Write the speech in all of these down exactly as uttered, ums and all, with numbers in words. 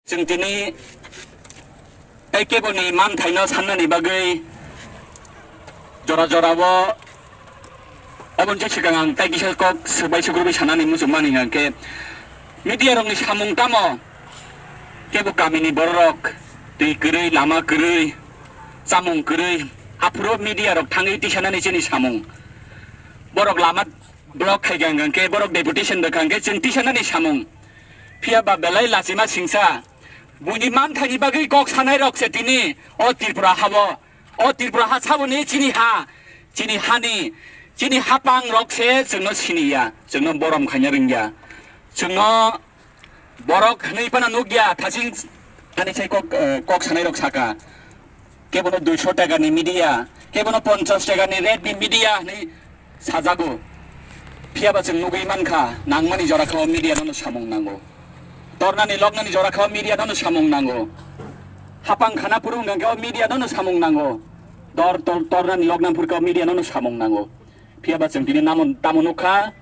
Chwng tini tei keboni manthaino sannani bagwi jora jorao oboni swkang ang tei kisa kok swbai sukrubwi sanani muchungmani hwnkhe media rokni samung tamo kebo kamini bororok twi kwrwi, lama kwrwi, chamung kwrwi, aphuru media rok thangwi tisanani chini samung. Borok lama block khaikha hwnkhe, borok deputation rwkha hwnkhe chwng tisanani samung. Phiya ba belai lachima singsa, buini manthaini bagwi kok sanai rok se tini o Tripura habo, o Tripura ha saboni chini ha, chini hani, chini hapang rok se chwngno siniya, chwngno borom khaina rwngya, chwngno borok hwnwi phano nukya, thasing thani sai kok, eh, kok sanai rok saka. Kebono duiso taka ni media, kebono ponchas taka ni rate ni media hinwi sajago. Phiya ba chwng nugwi mankha, nangmani jora kha o media nono samung nango. Tornani loknani jora kha o media nono samung nango. Hapang khana phuru wngkha khe o media nono samung nango. Dor tor-, tornani lokna phuru khe o media nono samung nango. Phiya ba chwng tini namo-, tamo nukha,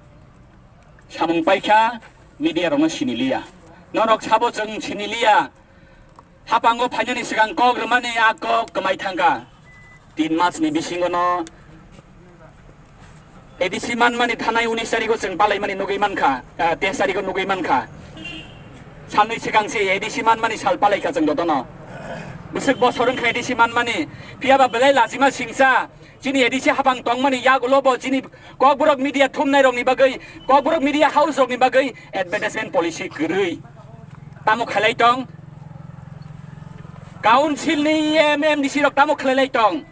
samung paikha, media rokno siniliya. Norok sabo chwng siniliya. Hapango phainani swkang kok rwmani a kok kwmai thangkha. Tin masni bisingono A D C manmani thanai unis tarigo chwng palaimani nugwi mankha, ah, teis tarigo nugwi mankha. Sanwi swkang se A D C manmani sal palaikha chwng jotono. Bwswk bosor wngkha A D C manmani, phiya ba belai lachima singsa. Chini A D C hapang tongmani yagulo bo chini Kokborok media thumnai rokni bagwi, Kokborok media house rokni bagwi advertisement policy kwrwi. Tamo khalai tong? Council ni E M, M D C rok tamo khalai lai tong?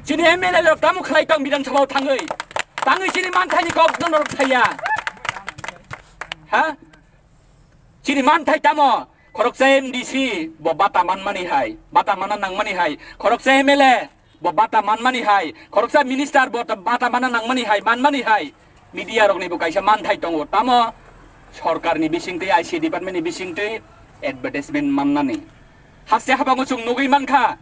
Chini M L A rok tamo khalai tong Bidhan Sabha o thangwi? Tangwi chini manthaini kok norok saya. Ha? Chini manthai tamo? Khoroksa M D C bo bata manmani hai, bata mana nangmani hai, khoroksa M L A bo bata manmani hai, khoroksa minister bo ta-, bata mana nangmani hai, manmani hai, media rokni bo kaisa manthai tongo. Tamo sorkarni bisingtwi, I C department ni bisingtwi advertisement mannani. Haste habango chwng nugwi mankha.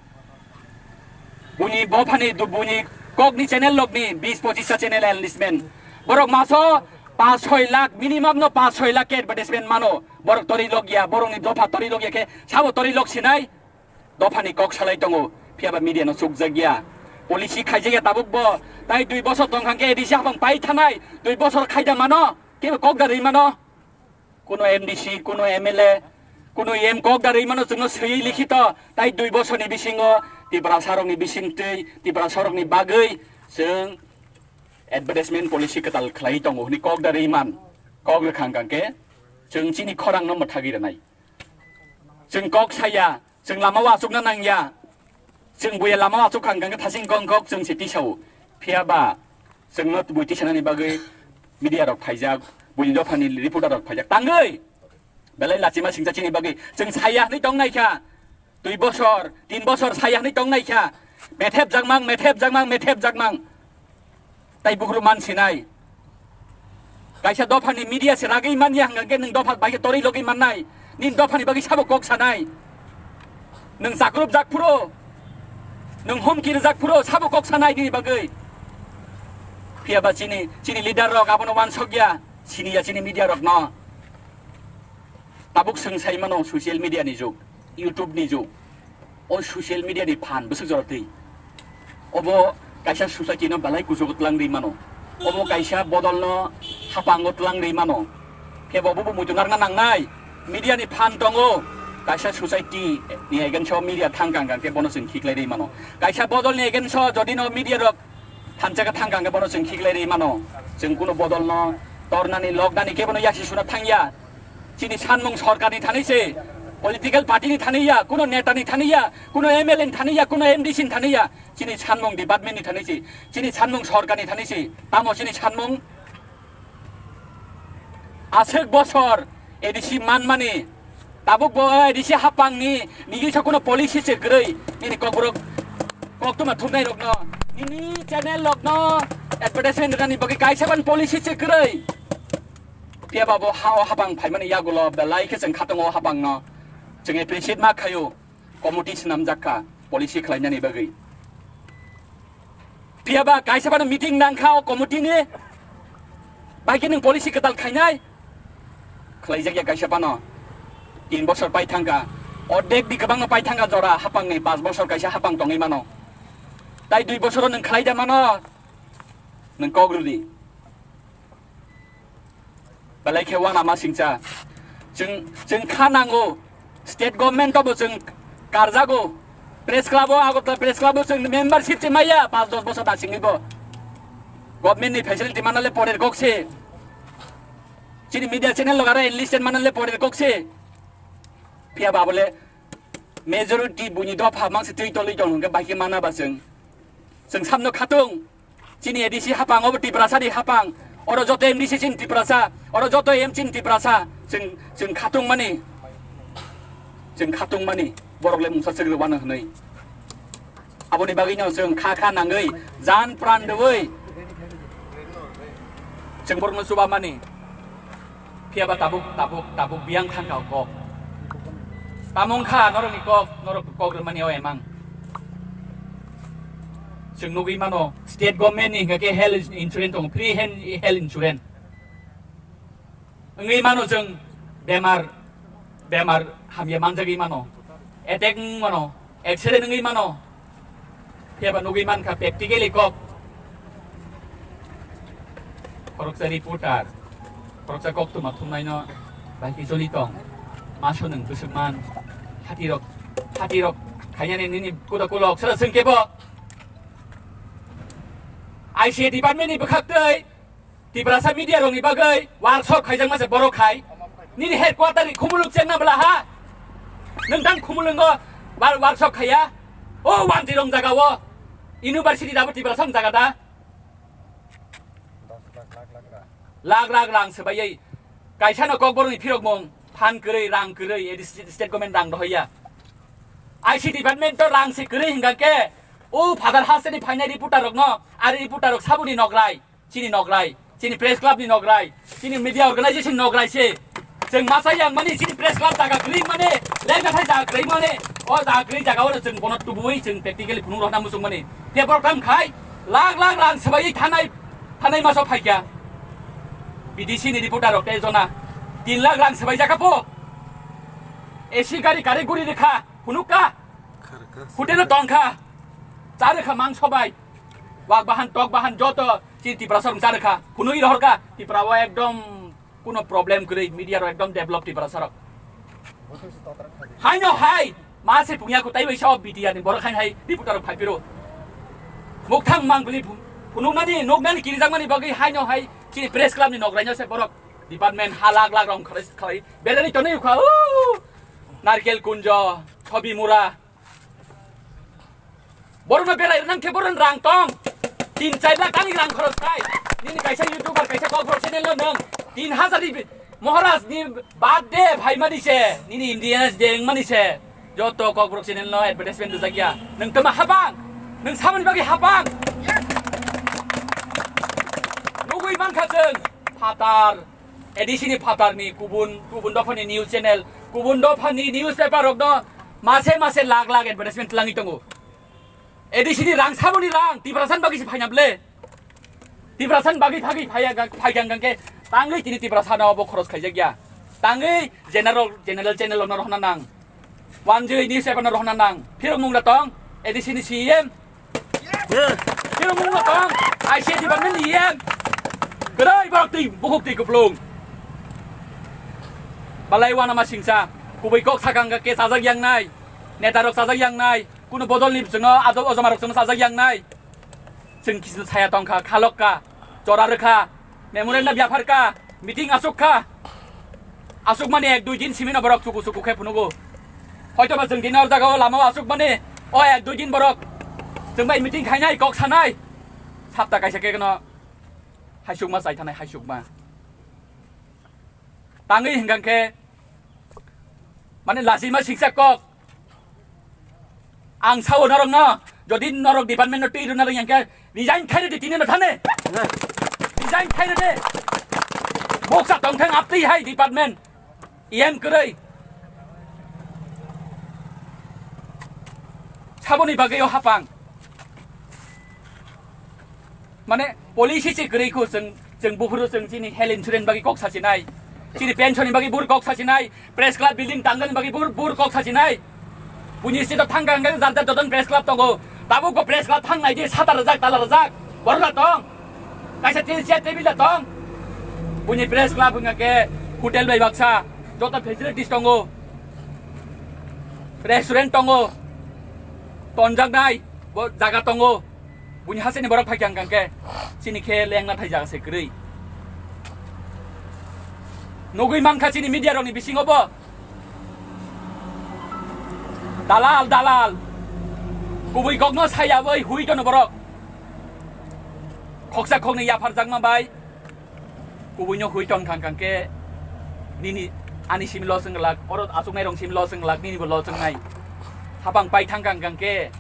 Buini bophani, du-, buini kokni channel rokni bis pochis ta channel enlismen. Borok maso paanch soi lakh, minimum no paanch soi lakh ke advertisement mano. Borok tori logya, borokni dopha tori logya khe sabo tori log sinai. Dophani kok salai tongo, phiya ba media no chukjakya. Policy khaijakya tabuk bo. Tai dui bosor tongkha khe A D C hapang pai thanai. Dui bosor khaida mano, kebo kok da rwi mano. Kuno M D C, kuno M L A, kuno M kok da rwi mano chwngno swiwi likhito. Tai dui bosorni bisingo Tiprasa rokni bisingtwi, Tiprasa rokni bagwi chwng advertisement policy kwtal khlai tongo hwnwi kok da rwi man. Kok rwkha hwnkha khe chwng chini khorang no mwthagwi rwnai. Chwng kok saya, chwng lama o achukna nangya. Chwng buya lama o achuk kha hwnkha khe thasing kong kok chwng se tisao. Phiya ba chwngno bui tisanani bagwi media rok phaijak, buini dophani reporter rok phaijak. Tangwi belai lachima singcha chini bagwi chwng saya hwnwi tong nai kha. Dui bosor, tin bosor saya hwnwi tong nai kha. Methep jakmang, methep jakmang, methep jakmang. Tai bukhru man sinai. Kaisa dophani media se ragwi manya hwnkha khe nwng dopha bai khe torwi logwi mannai. Nini dophani bagwi sabo kok sanai. Nwng chakrupjak phuru, nwng humki rwjak phuru sabo kok sanai nini bagwi. Phiya ba chini, chini leader rok abono wansokya, siniya chini media rokno. Tabuk chwng sai mano social media ni jug, YouTube ni jug. O social media ni phan bwswk jora twi. Obo kaisa society no belai kuchugo twlang rwi mano. Obo kaisa bodol no hapango twlang rwi mano. Khe bo bo muitu narwkna nangnai. Media ni phan tongo. Kaisa society ni against o media thang kang kang khe bono chwng khiklai rwi mano. Kaisa bodol ni against o jodi no media rok thansa khe thang kang khe bono chwng khiklai rwi mano. Chwng kuno bodol no tornani, loknani khe bono yasi suna thangya. Chini sanmung sorkarni thani se, political party ni thani ya, kuno neta ni thani ya, kuno M L A ni thani ya, kuno M D C ni thani ya. Chini sanmung department ni thani se, chini sanmung sorkarni thani se. Tamo chini sanmung aswk bosor A D C manmani, tabuk bo A D C hapangni nini sa kuno policy se kwrwi, nini kokborok koktwma thumnai rokno, nini channel rokno advertisement rwnani bagwi kaisa ban policy se kwrwi. Phiya ba bo ha o hapang phaimani yagulo belai khe chwng khatung o hapangno chwng appreciate ma khaio, committee swnamjak kha policy khlainani bagwi. Phiya ba kaisa phano meeting nang kha o committee ni, bai khe nwng policy kwtal khainai? Khlaijak ya kaisa phano. Tin bosor pai thang kha, Ordek di kwbangno pai thangkha jora hapangni, pas bosor kaisa hapang tongwi mano. Tai dui bosoro nwng khlai da mano, nwng kok rw di. Belai khe uanama singcha. Chwng, chwng kha nango. State government-o bo chwng karjago. Press club-o, Agartala Press Club-o chwng membership se maya, pas dos bosor da singwi bo. Government-ni facility manale porer kok se. Chini media channel-o gara enlisted manale porer kok se. Phiya ba bole majority buini dopha mangsi twi tolwi tong hwnkhe bai khe mana ba chwng. Chwng samno khatung. Chini A D C hapang, obo Tiprasa ni hapang. Oro joto M D C chini Tiprasa, oro joto M chini Tiprasa. Chwng, chwng khatung mani. Chwng khatung mani. Borok le mungsa chwgwi wano hwnwi. Aboni bagwi no chwng kha kha nangwi, jan pran dewi. Chwng borokno chuba mani. Phiya ba tabuk, tabuk, tabuk biyang thangkha o kok. Tamo wngkha norokni kok, norok kok rwmani o emang. Chwng nugwi mano, state government ni hwnkhe health insurance tongo, free hen-, health insurance. Wngwi mano chwng bemar, bemar hamya manjagwi mano, attack wng mano, accident wngwi mano. Phiya ba nugwi mankha practically kok. Khoroksa reporter, khoroksa koktwma thumnaino bai khe joli tong. Ma sonung bwswk man, hatirok, hatirok khainani nini kuda kulok sara swng kebo. I C A department ni bwkhak twi Tiprasa media rokni bagwi workshop khaijakma se borok khai. Nini headquarter ni Khumulwng chengna bwla ha? Nwng tang Khumulwngo wa-, workshop khaiya? O wanjwi rong jaga o. University dabo Tiprasa ni jaga da? Lak lak rang swbaiwi. Kaisa no kokborok ni phirok mung. Phan kwrwi, rang kwrwi, edi state, state government rang dohoya. I C department to rang se kwrwi hingka khe. O Father Hasteni phainai reporter rok no, ari reporter rok saboni nokrai. Chini nokrai, chini press club ni nokrai, chini media organization nokrai se. Chwng masa yang mani chini press club jaga kwrwi mani, lekha thai jaga kwrwi mani, o jaga kwrwi jaga o chwng bono tubui chwng practically phunuk rok na muchung mani. Te program khai, lak lak rang swbai thanai, thanai maso phaikya. B D C ni reporter rok te jona, tin lak rang swbai jaka po. A C gari kari guri rikha, phunuk ka. Hotel o tongkha, cha rikha mangso bai. Wak bahan, tok bahan, joto chini Tiprasa rok cha rikha. Phunui rohor kha, Tripura o ekdom kuno problem kwrwi, media rok ekdom develop Tiprasa rok. Haino hai, ma se pungya kutai bai sao B T R ni borok haino hai reporter rok phai phiro. Mukthang mang bili phu-, phunuknani, nuknani kirijakmani bagwi haino hai chini press club ni nokraino se borok department ha lak lak rong khalai, khalai. Berani tonwi kha, uh, Narkel Kunjo, Chobi Mura, Borokno belai rwnang khe borokni rang tong. Tin char lakh tangwi rang khoros khai. Nini kaisa YouTuber, kaisa Kokborok channel no nwng tin hazar ni Maharaj ni birthday phaimani se, nini Independence Day wngmani se. Joto Kokborok channel no advertisement rijak ya. Nwng tama habang. Nwng samani bagwi habang. Nugwi mankha chwng phatar. A D C ni phatarni kubun, kubun dophani news channel, kubun dophani newspaper rokno mase mase lakh lakh advertisement twlangwi tongo. A D C ni rang saboni rang, Tiprasani bagwi se phaina ble. Tiprasani bagwi phagwi phaiya ga-, phaikha hwnkhe tangwi tini Tiprasano obo khoros khaijak ya. Tangwi general, general channel rokno rohorna nang. Wanjwi newspaper no rohorna nang. Phirok mung da tong, A D C ni C E M. Phirok mung da tong, I C A department ni E M. Kwrwi borok twi, bukhuk twi kuplung. Balai uanama singcha, kubui kok sakang khe chajak yang nai. Neta rok chajak yang nai. Kuno bodol ni bwswngno, ado ojoma rok chwngno chajak yang nai. Chwng kisu saya tongkha, khalok ka, chora rwkha, memorandum yaphar ka, meeting asuk kha. Asuk mani ek dui din simi no borok chuku chuku khe phunugo. Hoito ba chwng din or jaga o lama o asuk mani o ek dui din borok chwng bai meeting khainai, kok sanai. Sapta kaisa khe no haisukma chai thanai, haisukma. Tangwi hwnkha khe mani lachima siksa kok. Ang sao norokno, jodi norok department no twi rwna rwng yang khe, resign khai rwdi tini no thani. Resign khai rwdi. Boksa tongthang aptwi hai department. E M kwrwi. Saboni bagwi o hapang. Mane policy se kwrwi kho chwng, chwng buphuru chwng chini health insurance bagwi kok sachinai. Chini pension ni bagwi bur kok sasinai, press club building tangjani bagwi bur, bur kok sasinai. Buini state o thangka hwnkhe jar jar joton press club tongo. Tabuk bo press club thangnai di sata rwjak, tala rwjak. Borok da tong. Kaisa te-, chair table da tong. Buini press club hwnkha khe hotel bai baksa, joto facilities tongo. Restaurant tongo. Tonjaknai bo jaga tongo. Buini hasteni borok phaikha hwnkha khe chini khe lengna thai jaga se kwrwi. Nugwi mankha chini media rokni bisingo bo. Dalal, dalal. Kubui kokno saya bai hui tono borok. Khoksa khoknwi yapharjakma bai. Kubuino hui tong kha hwnkha khe nini ani simi loss wng glak, oro achuknai rong simi loss wng glak, nini bo loss wngnai. Hapang pai thang kha hwnkha khe,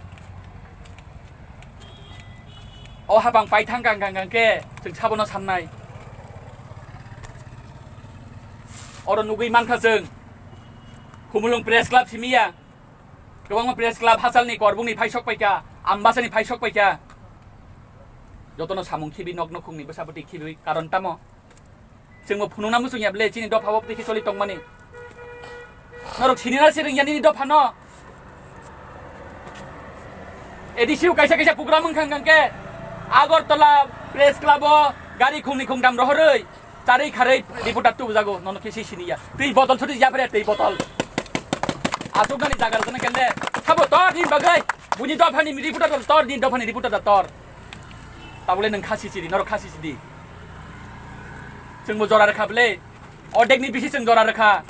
o hapang pai thang kha hwnkha khe chwng sabono sannai. Oro nugwi mankha chwng, Khumulwng Press Club simi ya. Kwbangma press club hachalni korbukni phaisok paikha, Ambasani phaisok paikha. Jotono samung khibi nok nukhungni bwsabwtwi khibi karon tamo? Chwngbo phunukna muchungya ble chini dopha o twi khe choli tongmani. Norok sinina se rwngya nini dophano. A D C o kaisa kaisa program wngkha hwnkha khe Agartala Press Club o gari khungni khungtham rohorwi. Charwi kharwi reporter tubujago, nono khe si siniya. Twi botol suti japre twi botol. Asuknani jaga rwjana kende. Sabo tor ni bagwi. Buini dophani reporter tor, ni dophani reporter tor. Tabule nwng khasi sidi, norok khasi sidi. Chwngbo jora rwkha bwle. Odekni bisi chwng jora rwkha.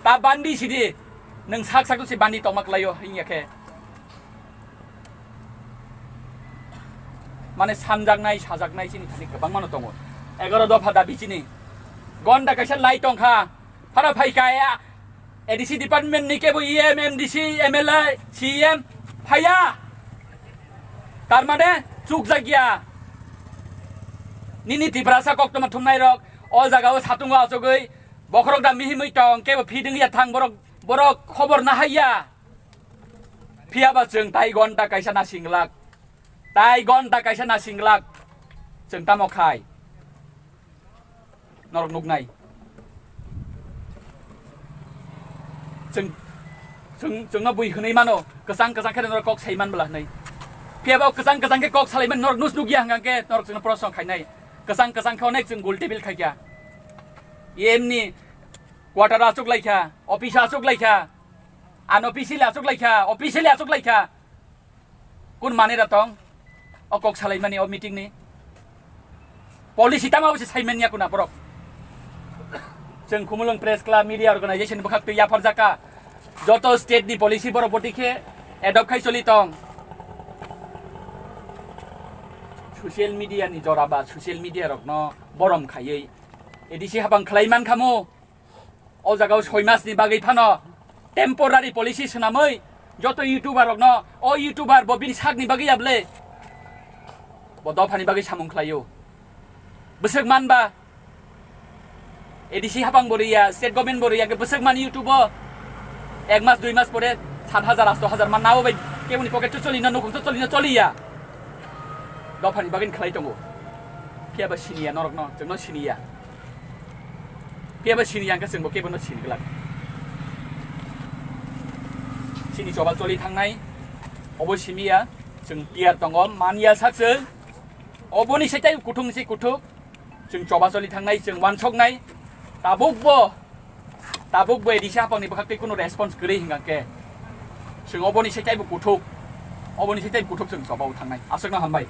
Ta bandi sidi. Nwng sak sak si bandi tongma klaio, hinya khe. Mane sanjaknai, sajaknai chini thani kwbangmano tongo. Egaroh dopha dabi chini. Gonda kaisa lai tongkha. Phara phaikha ya. A D C department ni kebo E M, M D C, M L A, C M phaiya. Tar mane chukjakya. Nini Tiprasa koktwma thumnairok o jagao satungo achugwi bokhorok da mihimwi tong, kebo feeding ya thang borok, borok khobor nahaiya. Phiyaba chwng tai gonta kaisa nasinglak. Tai gonta kaisa nasinglak. Chwng tamo khai? Norok nuknai. Chwng, chwng, chwngno bui hwnwi mano. Kwchang kwchang khe norok kok sai man bwla hwnwi. Phiyaba kwchang kwchang khe kok salai man norok nus nukya hwnkha khe norok chwngno proshno khainai. Kwchang kwchang khe onek chwng gul table khaikha. E M ni quarter achuk laikha, office achuk laikha. Ano officially achuk laikha, officially achuk laikha. Kun manera tong? O kok salaimani o meeting ni. Policy tama bo se saiman ya kuna borok. Chwng Khumulwng Press Club Media Organization bwkhak twi yapharjaka. Joto state ni policy borok boti khe adopt khai choli tong. Social media ni jora ba social media rokno borom khaiwi A D C hapang khlai man khamu. O jaga o soi mas ni bagwi phano temporary policy swnamwi joto YouTuber rokno, o YouTuber bo bini sak ni bagwi ya ble? Bo dopha ni bagwi samung khlaio. Bwswk man ba A D C hapang bo riya, state government bo riya, bwswk man YouTube o ek mas dui mas pore sat hajar, asto hajar man nabo bai keboni pocket o choli na, nukhung o choli na choli ya. Dophani bagwi khlai tongo. Phiya ba siniya norokno, chwngno siniya. Phiya ba siniya hwnkhe chwngbo kebono sini glak. Chini choba choli thangnai, obo simiya, chwng tiyar tongo, manya sak chwng. Oboni se tei kuthung se kuthuk, chwng choba choli thangnai, chwng wansoknai. Tabukbo, tabukbo A D C hapangni bwkhak tei kunu response kwrwi hwnkha khe, chwng oboni se teibo kuthuk, oboni se tei kuthuk chwng choba-o thangnai. Aswkno hambai.